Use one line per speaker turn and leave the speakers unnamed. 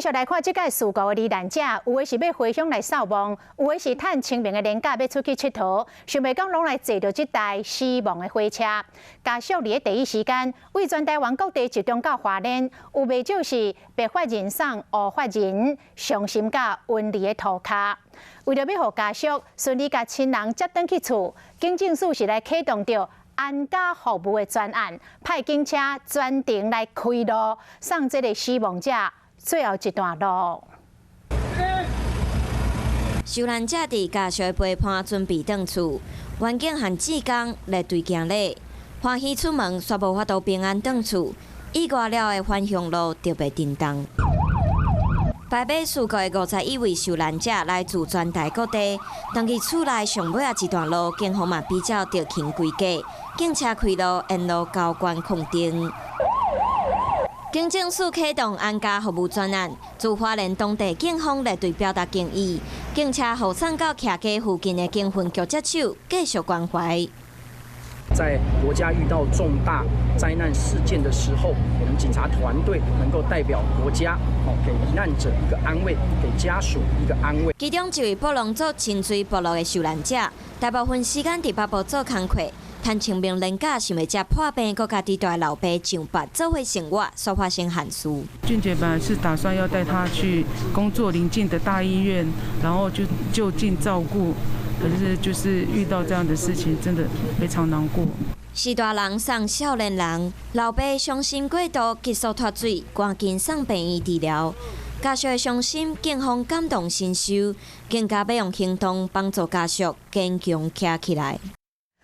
繼續來看這擺事故的罹難者，有的是欲回鄉來掃墓，有的是趁清明的連假欲出去𨑨迌，想袂到攏來坐著這台死亡的火車。家屬佇咧第一時間為全台灣各地集中到花蓮，有袂少是白髮人送烏髮人，傷心佮溫裡的塗跤。為著欲予家屬順利共親人接轉去厝，警政署是來啟動著安家服務的專案，派警車專程來開路，送這个死亡者最後一段路。
受難者佇家屬的陪伴準備轉厝，員警和志工列隊行禮，歡喜出門，煞無法度平安轉厝，意外了的返鄉路特別沉重。排馬事故的51位受難者來自全台各地，轉去厝內上尾仔一段路，警方嘛比照特勤規格，警車開路沿路交關控燈。警政署啟動安家服務專案，駐花蓮當地警方列隊表達敬意，警車護送到徛家附近的警分局接手，繼續關懷。
在國家遇到重大災難事件的時候，我們警察團隊能夠代表國家，哦，給罹難者一個安慰，給家屬一個安慰。
其中一位布農族清水部落的受難者，大部分時間佇北部做工課，趁清明連假想欲接破病，閣家己蹛老爸上北做伙生活，煞發生憾事。
俊傑本來是打算要帶他去工作鄰近的大醫院，然後就就近照顧。可是就是遇到這樣的事情，真的非常難過。
序大人送少年人，老爸傷心過度，急速脫水，趕緊送病院治療。家屬的傷心，警方感同身受，更加欲用行動幫助家屬堅強徛起來。